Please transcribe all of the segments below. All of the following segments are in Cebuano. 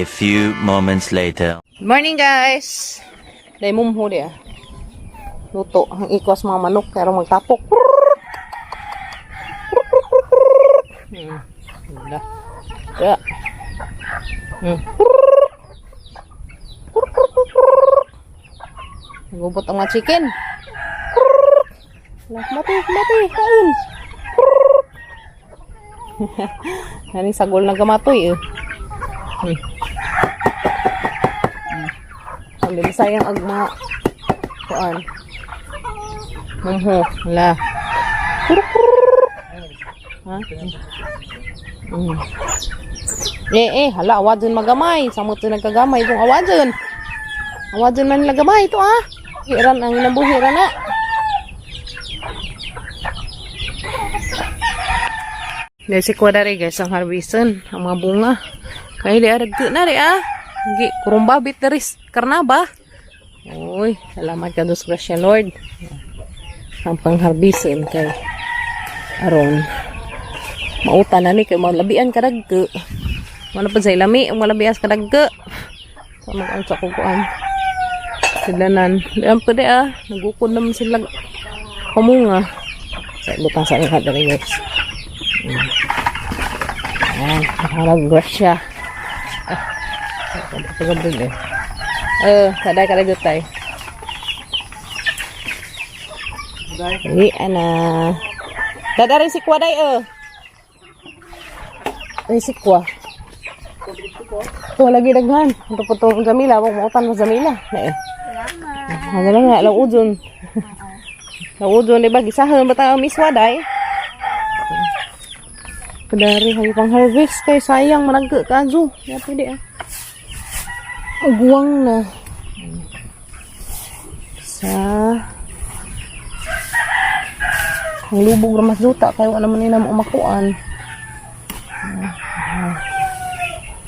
A few moments later. Morning, guys! Dahil mumho di ah. Luto ang ikos mga manok pero magtapok. Wala. Kaya. Nagubot ang mga chicken. Wala, mati, mati, kain. Naning sagol na gamatoy eh. Ang sayang ag mga kuan. Mumho, wala. Ha? Eh eh, hala awa dun magamay. Samot dun nagkagamay kung awa dun. Awa dun man nagamay ito ah. Hiran ang inabuhi ra na. Dahil si Kuya guys, ang harveston, ang mga bunga. Kaya di arag na rin ah. Gi, kurumbabit na rin, karnaba. Uy, salamat ka Diyos, gracias Lord. Ang pangharveston kay aron mauta na ni kay malabian ka dagko. Wala pa sa ilami, ang malabias ka dagko. Sa mag sa kukuan. Silanan. Diyan pa di ah, nagukod naman sila kamunga. Sa butang sa ingat dali guys. Ayan, harag grasya. Ah, pagabrin eh. Eh, kaday kaday gutay. Di ana. Dada rin si Kwaday eh. Ay si Kwa. Ito lagi daghan. Ito po itong Jamila. Huwag mautan mo Jamila. Na eh. Ano lang nga, lang udon. Lang udon, diba? Gisahan ba tayo miswa, day? Kadari, hayo pang harvest kay sayang managka kazo. Ya pwede ah. Uguwang na. Sa ang lubog ra mas duta kay wala man nila maumakuan.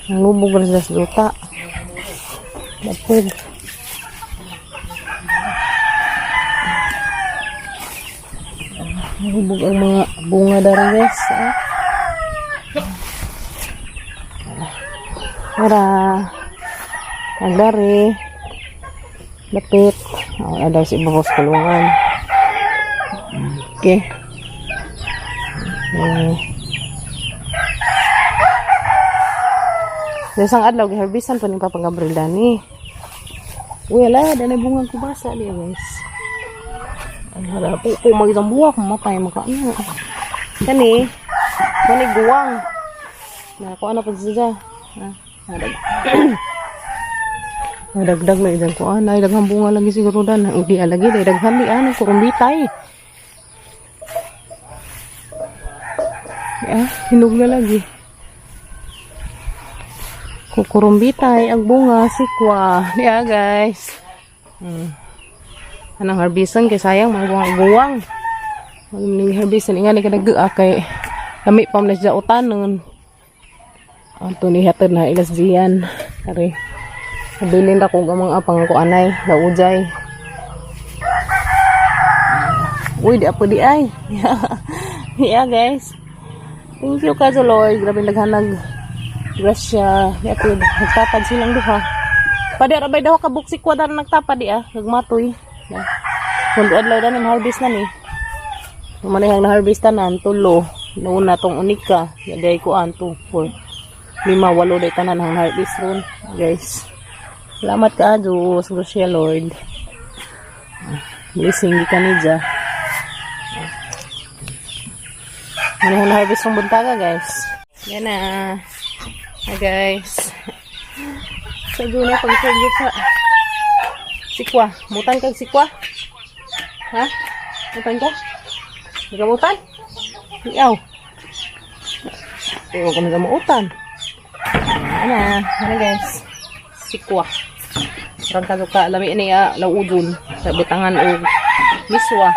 Ang lubog ra mas duta. Dapog. Ang lubog ang mga bunga dara guys. Ah. Tara. Agdari. Lapit. Oh, daw si Ibabos kulungan. Okay. Eh. Sa isang adlaw, giharbisan pa ni Papa Gabriel dani. Uy, ala, danay bungang kubasa di guys. Ay, hala, po, po, mag-isang buwak, matay, maka, ano. Kani, kani guwang. Nako, ano pa siya? Ah, nadag. Nadagdag na idang ko ah, daghang bunga lagi siguro dan. Hindi alagi, day daghan di ano, kurumbitay. Ah, hinog na lagi. Kukurumbitay ang bunga sikwa. Yeah, guys. Anong harbisan kay sayang mga buwang buwang. Mag harbisan inga ni kadag kay lami pa man siya utanon. Anto ni hatod na ilas diyan. Kare. Bilin ra ko ang mga apang ko anay, laujay. Uy, di apo di ay. Yeah, guys. Thank you ka Lord. Grabe naghanag. Grasya. Di apo nagtapad silang duha. Padi arabay daw ka buksi kwa dar nagtapad di ah, nagmatoy. Yeah. Kung adlaw dan ang harvest na ni. Manay ang na-harvest tanan tulo. Noon na tong unika, yaday ko an 2 4 5 8 day tanan ang harvest ron, guys. Salamat ka Diyos, grasya Lord. Blessing gikan niya. Ano ang harvest ng buntaga, guys? Yan na. Hi, guys. Sa doon na pag sa sikwa. Mutan kag sikwa? Ha? Mutan ka? Nagamutan? Iyaw. Iyaw kami gamutan. Ano na. Ano guys? Sikwa. Parang kazuka. Lami ni ah, laudon. Sa butangan o miswa.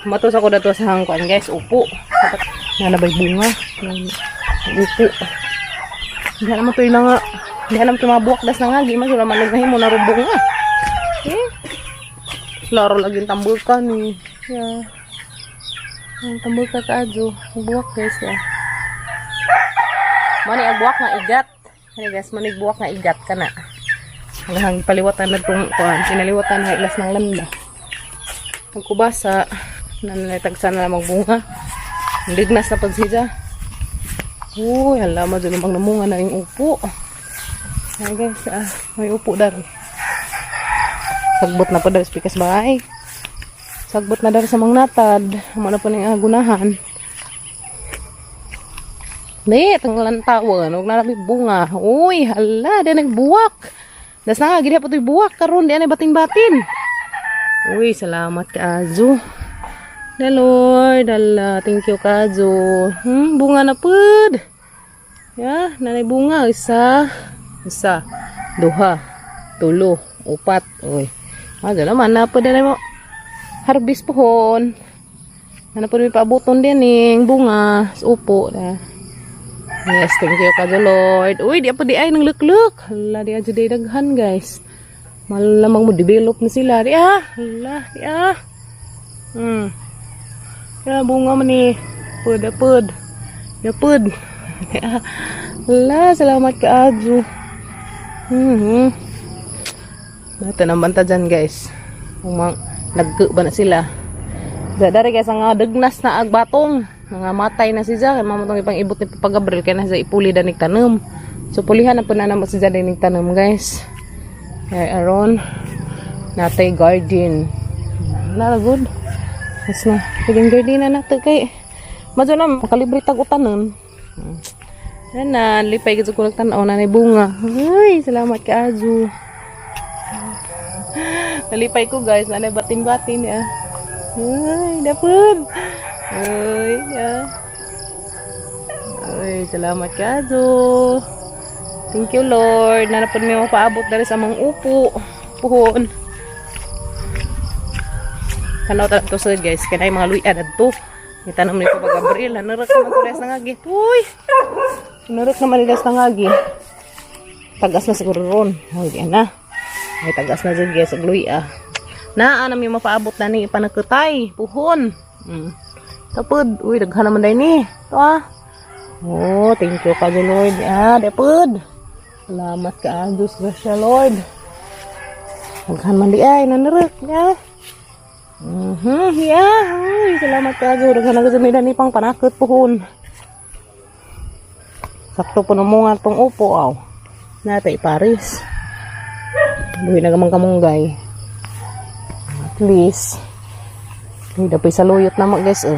Matos ako dato sa hangkuan guys. Upo. Dapat nga na ba'y bunga? Upo. Hindi naman ito yung nga. Hindi naman ito mga buwak das na nga. Di man sila malag na himo na rubong nga. Eh. Laro lagi yung tambol ka ni. Yeah. Ang tambol ka kaadyo. Buwak guys ya. Mani ang buwak nga igat. Kani guys, manigbuwak nga igat ka na. Hanggang paliwatan na itong kuan. Sinaliwatan na ilas ng landa. Ang kubasa, nananatagsa na lang magbunga. Lignas na pag siya. Uy, hala mo dyan ang namunga na yung upo. Ay guys, may upo dari. Sagbot na po dari pikas bahay. Sagbot na dari sa mga natad. Amo na po ning agunahan. Di, tanggalan tawon. Huwag na lang bunga. Uy, hala, di nagbuwak. Das na nga, gini pa to'y buwak. Karon di na batin-batin. Uy, salamat ka, Azu. Da Lord, ala, thank you ka, Azu. Bunga na pud. Ya, nanay bunga. Isa, isa, duha, tulo, upat. Uy, ano naman, na pud na mo. Harvest pohon. Ano po may paabuton din eh, bunga, sa upo na. Yes, thank you ka Lord. Uy, di pa di ay nang lukluk. Hala, di adyo di daghan, guys. Malamang mo develop na sila. Di ah, hala, di ah. Kaya bunga man ni. Pud, ah, pud. Ya pud. Di ah. Hala, salamat ka Adjo. Dito nang banta dyan, guys. Umang nagku ba na sila. Dari guys, ang dagnas na agbatong. Mga matay na si Kay mama tong ipang ibot ni Papa Gabriel kay na sa ipuli danig tanom. So pulihan na po na namo si danig tanom, guys. Kay aron natay garden. Nara good. Mas na pwedeng garden na nato kay madyo na makalibre tag utanon. Yan na, lipay gid ko tan-aw na ni bunga. Uy, salamat ka Azu. Nalipay ko guys, nanay batin-batin ya. Uy, dapon. Uy, ya. Uy, salamat ka, Azo. Thank you, Lord. Nanapod may mapaabot dali sa mga upo. Puhon. Tanaw ta to sa guys, kanay mga luyan adto. Itanom ni Papa Gabriel, nanurak naman ko res nangagi. Uy. Nanurak naman res nangagi. Tagas na siguro ron. Uy, di na. Ay, tagas na dyan guys, agluy ah. Naa na may mapaabot na ni ipanakutay, puhon. Tapod, uy, daghan naman dahil ni. Ito ah. Oh, thank you ka Lord. Ah, dapod. Salamat ka, Diyos grasya Lord. Daghan man di ay, nanarek. Ya. Yeah. Uy, salamat ka, Diyos. Daghan na kasi may dani pang panakot, puhon. Sakto po namunga tong upo, aw. Natay Paris. Buhi na gamang kamunggay. At least. Uy, dapoy sa luyot naman guys, oh.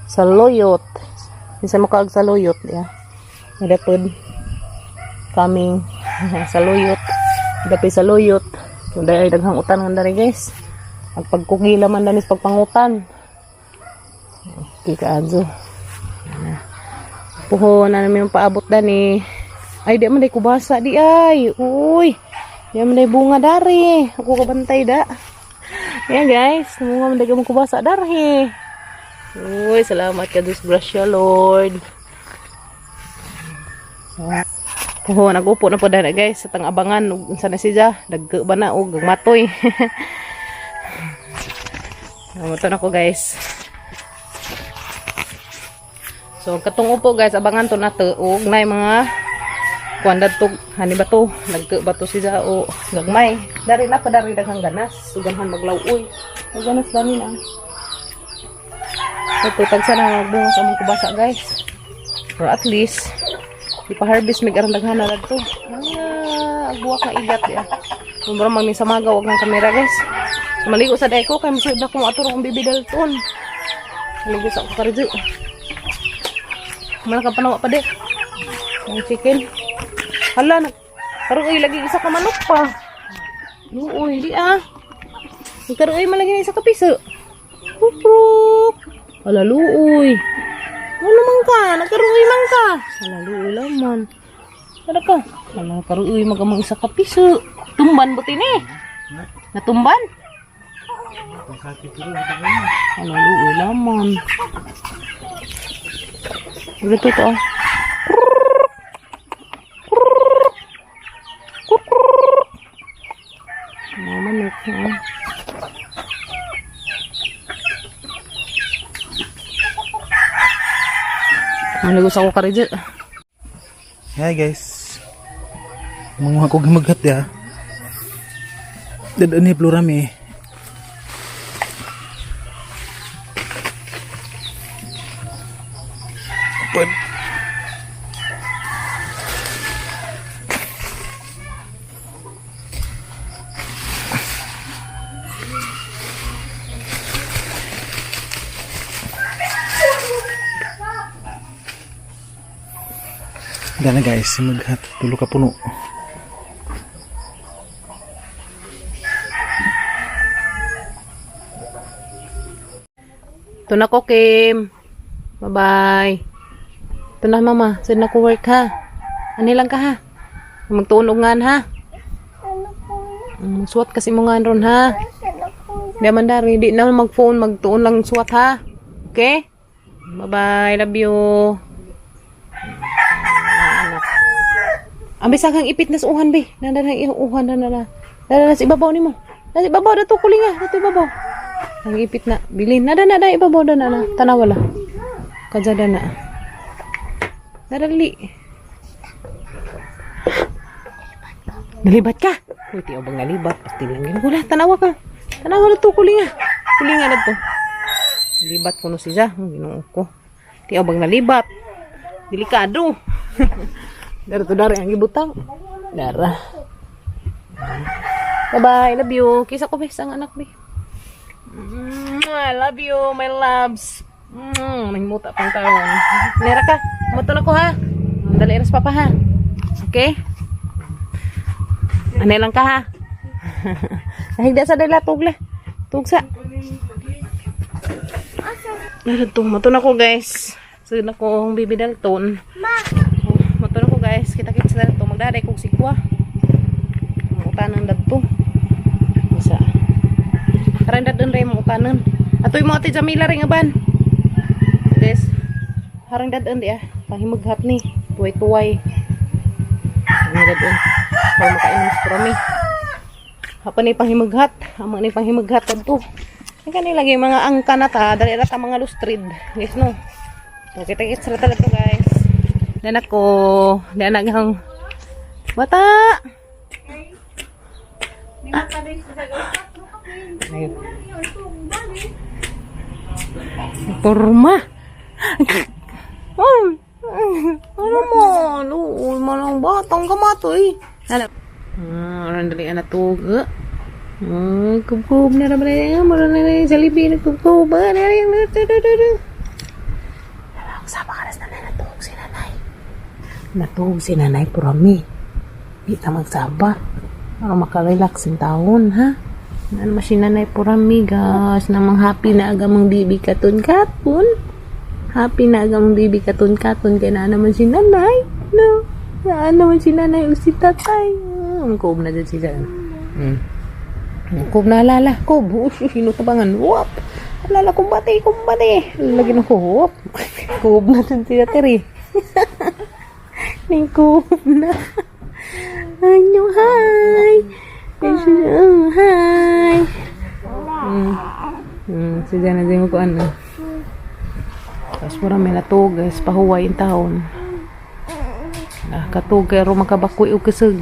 Sa luyot. Minsan makaag sa luyot, ya. Dapod. Coming. Sa luyot. Dapoy sa luyot. Kung dahil ay daghang utan nga dari guys. Ang pagkukila man danis pagpangutan. Okay ka, Adzo. Puho na namin yung paabot dani. Ay, di man day kubasa di ay. Uy. Di man day bunga dari. Ako kabantay da. Ayan guys, bunga man day kamong kubasa dari. Uy, salamat ka Diyos grasya Lord. Puho, nag-upo na po dana guys sa tangabangan ug unsa na siya, dagko ba na og matoy. Namuto na ko guys. So katong upo guys, abangan to nato og nay mga kuan dadto hani ba to, nagke ba to siya o gagmay. Dari na pa dari daghang ganas, suganhan maglaw-uy. Ay ganas dami na. Ito tagsa na magbunga sa among kubasa guys. Or at least ipa-harvest mig aron daghan na dadto. Ah, buwak na igat ya. Mura man sa maga wag ng kamera guys. So, maligo sa deko kay masud na ko ato akong bibi dalton. Maligo sa ako karidyo. Mana ka panawa pa de. Ang chicken. Hala na. Karoy lagi isa ka manok pa. Luoy di ah. Karoy man lagi na isa ka piso. Puprok. Hala luoy. Ano man ka? Nagkaroy man ka. Hala luoy laman. Ano ka? Hala karoy magamang isa ka piso. Tumban buti ni. Natumban? Hala luoy laman. Ganito to ah. Mga manok. Ah. Ano gusto ko karidyo? Hi guys. Manguha ko gimaghat ya. Dadaan ni Plurami. Pwede. Gana guys, maghat tulo ka puno. Ito na ko, Kim. Bye-bye. Ito na, mama. Saan na ko work, ha? Ano lang ka, ha? Magtuon og ngan, ha? Suwat kasi mo ngan ron, ha? Di man dari. Di na mag-phone. Magtuon lang suwat, ha? Okay? Bye-bye. Love you. Anak. Ang bisa kang ipit na sa uhan, be. Nandang uhan na na na. Nandang sa ibabaw ni mo. Nasa ibabaw, dato kulinga. Dato ibabaw. Ang ipit na. Bilin. Nada na, da, ibabaw na na. Tanawa la. Kajada na. Nadali. Nalibat ka. Uy, tiyaw bang nalibat? Pasti lang yun. Wala, tanawa ka. Tanawa na to, kulinga. Kulinga na to. Nalibat ko no siya. Ang ginoo ko. Tiyaw bang nalibat? Delikado. Dara to dara ang gibutang. Dara. Bye-bye. Love you. Kisa ko bes ang anak be. I love you, my loves. Nagmuta pang taon. Nera ka. Muto na ko ha. Dali ras papa ha. Okay? Anay lang ka ha. Nahigda sa dala tugla. Tugsa. Ano to? Mato na ko guys. So na ko ang baby Dalton. Ma. Mato na ko guys. Kita-kits na to. Magdaday kog sikwa. Mutanan dadto. Isa. Karan dadon rin mo utanan. Atoy mo ate Jamila rin aban. Guys, harang dadon di ah. Pahimaghat ni. Tuway-tuway. Ang dadon. Para makainom sa prami. Hapa ni pahimaghat. Ama ni pahimaghat adto. Ang kanila lagi mga angka na ta. Dali ra ta mga lustrid. Guys no. So, kita-kits ra talaga guys. Danak ko. Danak ang bata. Ayun. Porma. Ay, ano mo? Luol mo lang batang kamatoy. Ano? Ano dali na tug. Ay, kubkub na naman na yan. Mura na na yung Jollibee. Nagkubkub. Sama ka na natug si nanay. Natug si nanay, purami. Di ta magsaba. Para makarelax yung taon, ha? Ano man si nanay purami, guys. Namang happy na aga mang bibi katun katun. Happy na aga mang bibi katun katun. Kaya na naman si nanay. No? Naa naman si nanay o si tatay. Ang kuob na dyan sila. Kuob na alala. Kuob. Ush, hinutabangan. Wop. Alala, kumbate, kumbate. Lagi na kuob. Kuob na dyan sila, Teri. Ning kuob na. Ano, hi. Oh, hi. Sige na din ko ano. Tapos mura may natug, guys. Pahuway yung taon. Nakatug, kaya ro makabakoy o kusog.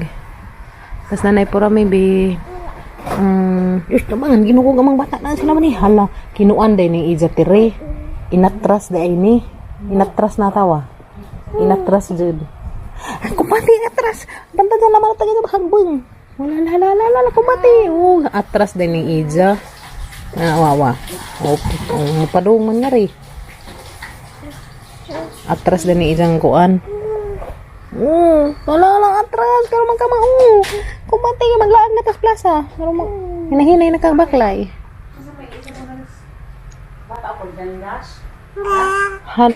Tapos nanay pura may bi. Ish, naman, ginugo gamang bata na sila man eh. Hala, kinuan day ni Iza tire. Inatras day ni. Inatras na tawa. Inatras jud. Kumbati atras. Banta dyan naman tayo hagbang. Wala la la la la la kumbati. Oh, atras din ni Iza. Ah, wawa. Oh, oh, padung man nga ri. Atras din ni Izang kuan. Oh, wala lang atras karon man ka mao. Kumbati maglaag na tas plaza. Karon mag hinahinay na kang baklay. Han.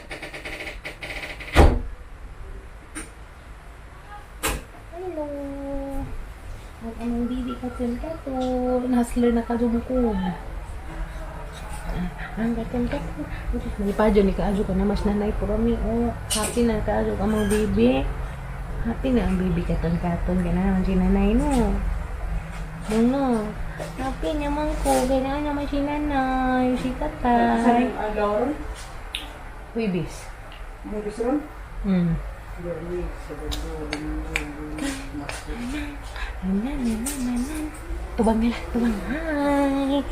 Hello. Ang anong bibi ka katon. Hustler na ka jumukob. Ang katun katun. Nalipadyo ni kaadyo ka na mas nanay purami. Oh, happy na kaadyo ka mong bibi. Happy na ang bibi katun katun. Ganahan si nanay no. Dong no. Happy naman ko. Ganahan naman si nanay. Si tatay. Wibis. Wibis ron? Hmm. Tubang nila, tubang. Hi!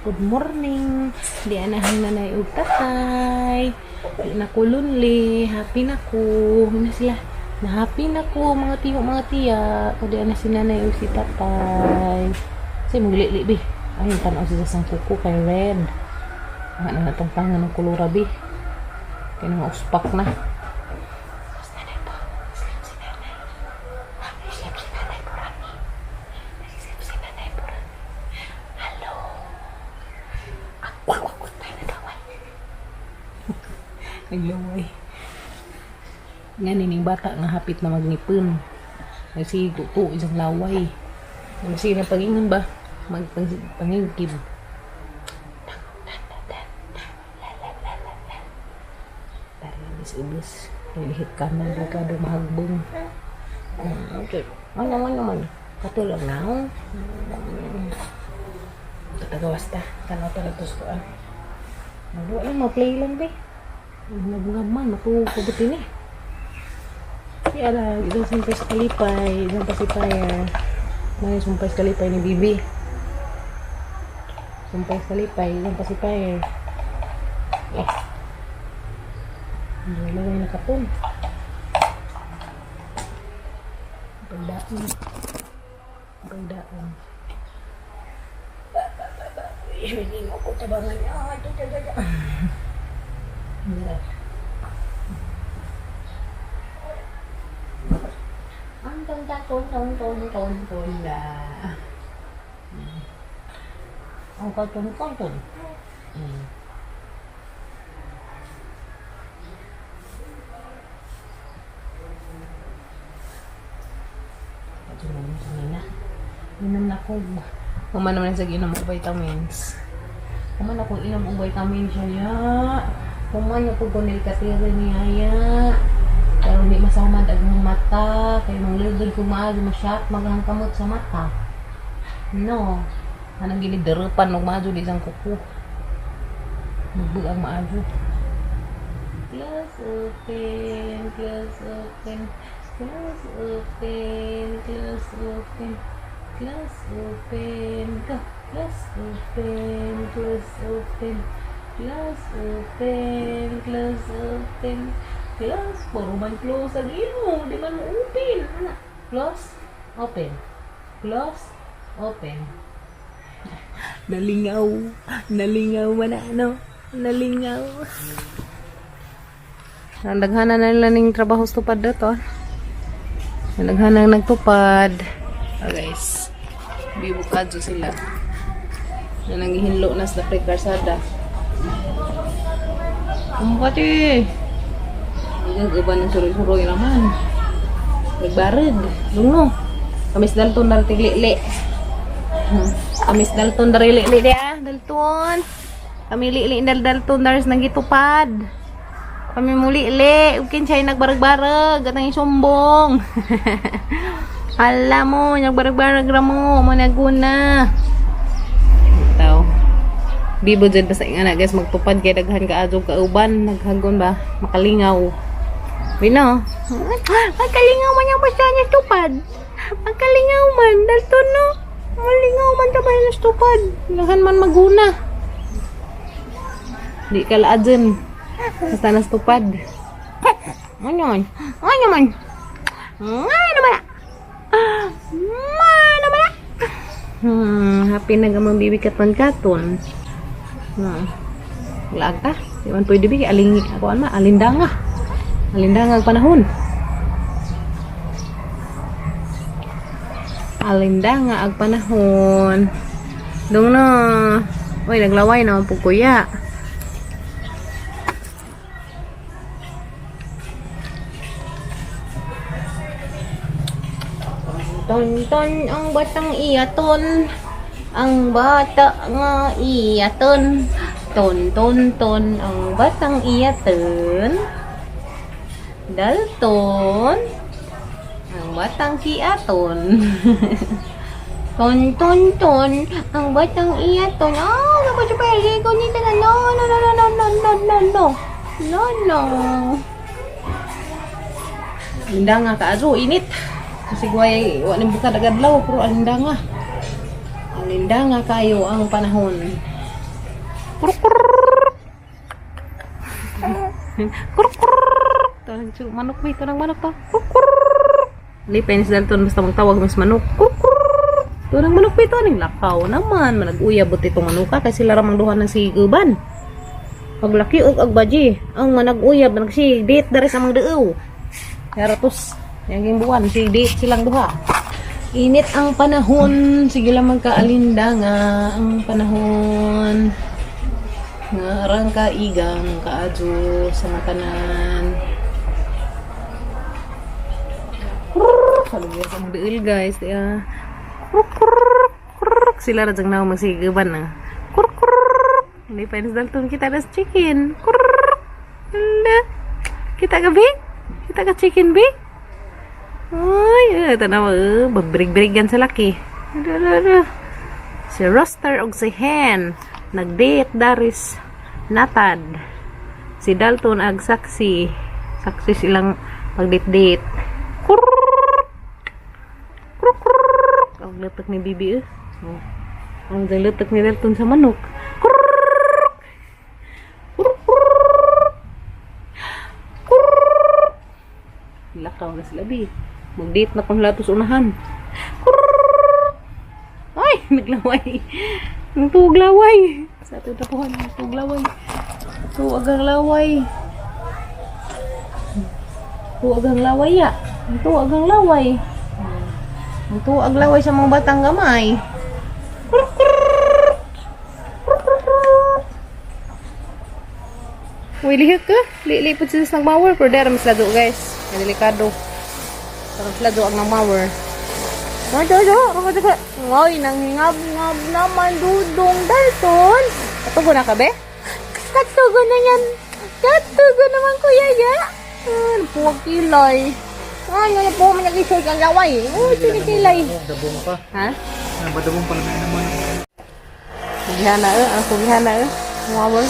Good morning! Di anahang nanay ug tatay. Di na ko lonely. Happy na ko. Na sila. Na happy na ko mga tiyo, mga tiya. Kung di ana si nanay ug si tatay. Kasi mugli-li bi. Ay, tanaw siya sa kuko kay red. Ang ano na tong pangan ng kulura bi. Kaya nga uspak na. Tapos nanay po. Sleep si nanay. Sleep si nanay po rami. Sleep si nanay po rami. Hello. Ako, ako, tayo nagaway. Naglaway. Nga nining bata nga hapit na magnipon. Nagsigo to isang laway. Nagsigo na pag-ingon ba? Magpangigib. Tara, is ubos. Nilihit ka na, delikado mahagbong. Okay. Ano naman naman? Katulog na ako. Tatagawas ta. Tanaw talaga gusto ah. Wala lang, ma-play lang be. Nabungab man, makukubuti ni. Kaya lang, isang sumpay sa kalipay, isang pacifier. May sumpay sa kalipay ni Bibi. Sumpay sa kalipay, isang pacifier. Eh. Wala na yung nakapon. Pagdaon. Pagdaon. Hindi mo ko tabangan. Ah, da, da, da, da. Ang ton ta ton ton ton ton ton la. Ang ka ton ton ton. Inom na ko. Human naman sa ginom og vitamins. Human ako inom og vitamins siya. Human ako gunil katira niya ya. Pero hindi masamad ang mata. Kay mong lugod ko maag masyat maghang kamot sa mata. No. Anong ginidarupan og maadyo di isang kuko. Magbug ang maadyo. Close open, close open, close open, close open, close open, go. Close open, close open, close open, close open, close. Puro man close ang imo, di man mo open. Ana. Close, open, close, open. Nalingaw, nalingaw man ano, nalingaw. Naghanan na nila ning trabaho sa tupad dato. Ah. Naghanan nagtupad. Ah, guys. Bibukadyo sila. Na nanghihinlo na sa pre-karsada. Umpati. Ang uban ng suroy-suroy naman. Nagbarag. Lungno. Kamis Dalton na tigli-li. Kamis Dalton dari li-li di ah. Dalton. Kami li-li dal Dalton daris nagitupad. Kami muli li. Ukin siya nagbarag-barag. At ang sumbong. Hala mo, nagbarag-barag ra mo. Managuna. Itaw. Bibo dyan basta nga na guys, magtupad kay daghan ka adog kauban, naghagon ba? Makalingaw. Bino? Makalingaw man yung basta niya tupad. Makalingaw man, dalton no. Malingaw man ta ba niya tupad. Daghan man maguna. Di ka laad dyan. Basta nas tupad. Ano man? Ano man? Ano man? Ano man? Happy na gamang bibi katon katon. Laag ta. Di man pwede bi aling ako ma alindanga. Alindanga ang panahon. Alindanga ang panahon. Dong no. Oy, naglaway na ang kuya. Ton ton ang batang iyaton. Ang bata nga iyaton. Ton ton ton ang batang iyaton. Dalton. Ang batang kiaton. Ton ton ton ang batang iyaton. Ah, oh, naku siya ko nito na. No, no, no, no, no, no, no, no, no. No, no. Alindanga ka azo, init. Kasi guway, wa ning bukad agad law, pero alindanga. Alindanga kayo ang panahon. Kuruk-kuruk. Kuruk-kuruk. Ito ang manok ba? Ito ang manok to. Kuruk-kuruk. Lipens Dalton, basta magtawag mas manok. Kuruk-kuruk. Ito ang manok ba? Ito ang lakaw naman. Manag-uyab itong manuka kasi sila ramang duha ng siguban. Paglaki og agbaji, ang manag-uyab nagsi date dari sa mga daaw. Pero tos, yung buwan, si date silang duha. Init ang panahon, sige lang magkaalindanga ang panahon. Nga arang kaigang kaadyo sa matanan. Kalugyan sa mga duil guys. Diya. Kuruk, sila ra jang naw magsigaban na. Kuruk, kuruk. Hindi pa inis Dalton kita das chicken. Kuruk. Hindi. Kita ka bi? Kita ka chicken bi? Ay, tanawa, bagbirig-birigan sa laki. Aduh, aduh, aduh. Si Roster og si Hen nagdate daris natad. Si Dalton ag saksi. Saksi silang pagdate-date. Kuruk. Kuruk, kuruk. Ang lutak ni Bibi eh. Oh. Ang lutak ni Dalton sa manok. Kuruk. Kuruk, kuruk. Kuruk. Lakaw na sila, Bi. Mag-date na kung latos unahan. Kuruk. Ay, naglaway. Ang tuglaway. Sa ato tapuhan, ang tuglaway. Tuwag ang laway. Tuwag ang laway ya. Ang tuwag ang laway. Ang tuwag laway sa mga batang gamay. Kuruk, kuruk. Kuruk, kuruk, kuruk. Uy, lihok ka. Lilipot sila sa nagmawer. Pero dara mas lado, guys. Delikado. Parang lado ang nagmawer. Ay, nanghingab-ngab naman, Dudong Dalton. Katugo na ka, be? Katugo na yan. Katugo naman, kuya, ya. Ah, napuwag kilay. Ay, ano po, man nag-isay kang laway. Uy, kinikilay. Dabong pa. Ha? Badabong pala na naman. Kugihana, eh. Ang kugihana, eh. Wow.